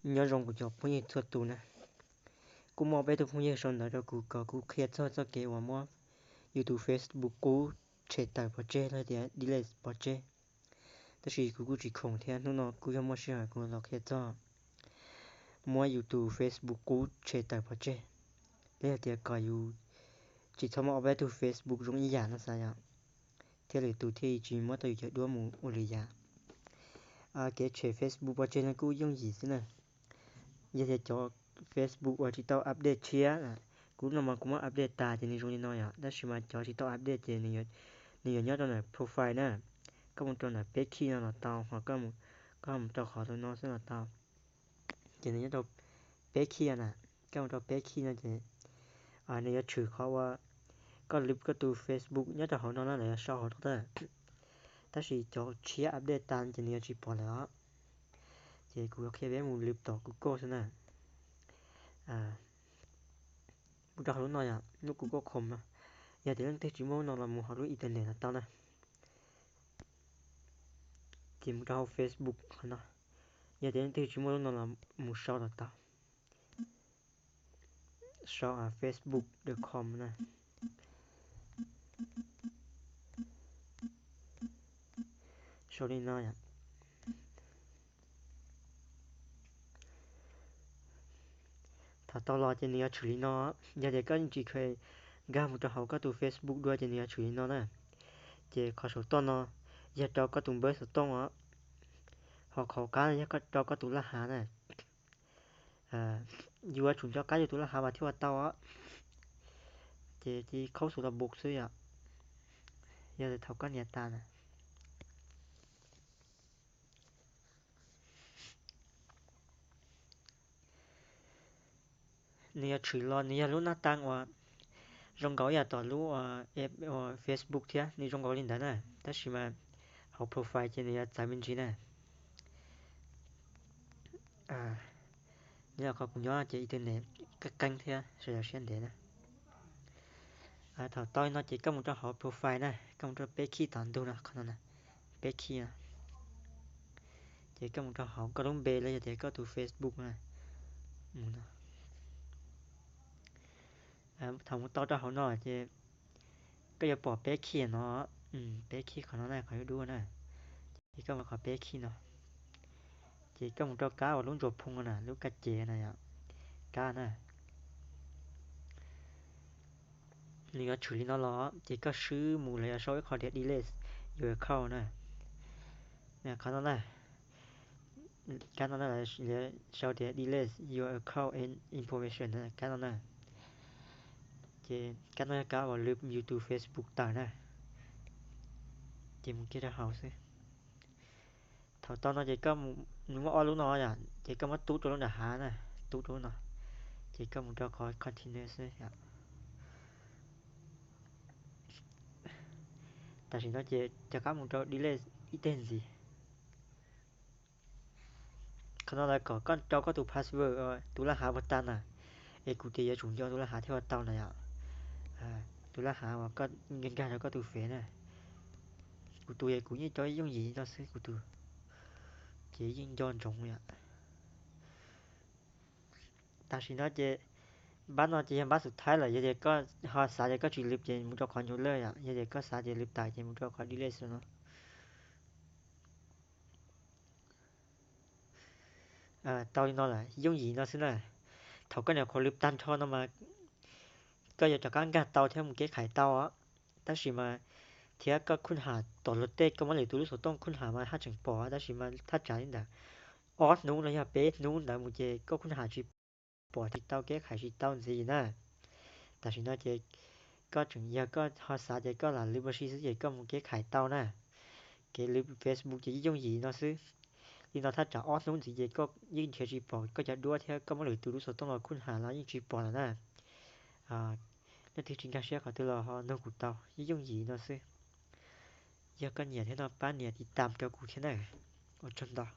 Nyob zoo kuv cov phooj ywg txhua tus na. Kuj muaj peb tug phooj ywg sau ntawv rau kuv kom kuv qhia txog txoj kev uas muab yus tus Facebook qub tshem tawm pov tseg los tias delete pov tseg. Tab sis kuv kuj tsis khoom thiab, hnub no kuj yog muaj sij hawm kuv los qhia txog muab yus tus Facebook qub tshem tawm pov tseg, los yog tias kom yus tsis txhob muaj ob peb tug Facebook zoo ib yam no xav yom, thiab lwm tus thiaj tsis muab tau yus cov duab mus ua lwm yam. Kev tshem Facebook pov tseg no kuj yooj yim xwb na. Yog tias cov Facebook uas tsis tau update tshiab, kuv no mas kuv muab update tas ces nws zoo li no yom, tab sis mas cov tsis tau update ces nws yuav nyob rau ntawm profile na. Koj mus rau ntawm peb khij no los tau, ho koj mus rau qhov no xwb los tau. Ces nws nyob rau peb khij na, koj mus rau peb khij no ces nws yuav tshwm qhov uas koj lwm koj tus Facebook nyob rau hauv no na, lawv yuav sau hauv no na. Tab sis cov tshiab update tas ces nws yuav tsis pom lawm os. Ces kuv yuav qhia peb mus lwm tom kuv koj xwb na. Mus rau hauv lub no yom, lub kuv koj Chrome no. Yog tias leej twg tsis muaj lub no los mus hauv lub internet los tau na. Ces mus rau hauv Facebook qhov no. Yog tias leej twg tsis muaj lub no los mus sau los tau. Sau facebook dot com na. Sau li no yom. Thaum tau los ces nws yuav tshwm li no. Yog tias koj yeej tsis kheev nkag mus rau hauv koj tus Facebook dua ces nws yuav tshwm li no na. Ces qhov saum toj no yog rau koj tus npawb xov tooj os. Ho qhov qab yog rau koj tus laj hav na. Yuav tsum nco qab yus tus laj hav mas thiaj ua tau os. Ces tiv khaub xuv los npus xwb yom. Yog thaum koj nias tas na, nws yuav tshwm los nws yog lub naj tag uas zoo nkaus ib yam tom lub Facebook thiab, nws zoo nkaus li ntawd na, tab sis mas hauv profile ces nws yuav txawv me ntsis na. Nyob qhov kuv nyob ces internet qeeb qeeb thiab sawv daws siab ntev na. Thaum tau li no ces koj mus rau hauv profile na, koj mus rau peb khij tom ntug no, qhov no na, peb khij no. Ces koj mus rau hauv koj lub npe los yog tias koj tus Facebook na, mus no. Thaum mus tau rau hauv no ces koj yuav pom peb khij no, peb khij qhov no na, qhov dub dub na. Ces koj mus qhov peb khij no, ces koj mus rau kab uas lub ntsuas phoo no na, lub kab ces no yom, kab na. Nws yuav tshwm li no los ces koj swb mus lawv yuav sau ib qho tias delete your account na. Qhov no na, kab no na, lawv sau tias delete your account information na, kab no na. Ces kab no yog kab uas lwm yus tus Facebook tawm na. Ces mus kiag rau hauv xwb. Thaum tau no ces koj, nws muaj ob lub no yom, ces koj muab tub rau lub nram hav na, tub rau lub no, ces koj mus rau qhov continue xwb yom. Tam sim no ces rov qab mus rau delete ib teg ntxiv. Qhov no lawv kom koj rau koj tus password, tus laj hav puag ta na, es kuv tias yuav tsum nco tus laj hav thiaj ua tau na yom. Tus laj hav uas koj nkag rau koj tus fev na. Kuv tus es kuv yeej rau yooj yim no xwb, kuv tus ces yeej nco ntsoov yom. Tam sim no ces npab no ces yog npab xub thaib lawm, yog tias koj ho xav tias koj tsis lwm ces mus rau qhov nyuj lawj yom, yog tias koj xav tias lwm tawm ces mus rau qhov delete no. Tau li no lawm, yooj yim no xwb na. Thaum koj nyuam qhuav lwm tag nrho no mas koj yuav rov qab nkag tau thiab mus keb khais tau os. Tab sis mas thiab koj khooj ham tom luag tej, koj muab lwm tus lub xov tooj khooj ham mas haj tseem pom, tab sis mas thaj tsam li ntawm ob hnub los yog peb hnub ntawd mus ces koj khooj ham tsis pom, tsis tau keb khais tsis tau ntxiv na. Tam sim no ces koj tseem, yog koj ho xav ces koj lam lwm ua si xwb ces koj mus keb khais tau na. Kev lwm Facebook ces yooj yim no xwb. Li no thaj tsam ob hnub ntxiv ces koj yeej nrhiav tsis pom koj cov duab thiab koj muab lwm tus lub xov tooj los khooj ham los yeej tsis pom lawm na. Leej twg tsis nkag siab qhov twg los ho nug kuv tau, yooj yim no xwb. Yog koj nyiam thiab no pab nias tiv tam rau kuv thiab na. Ua tsaug ntau.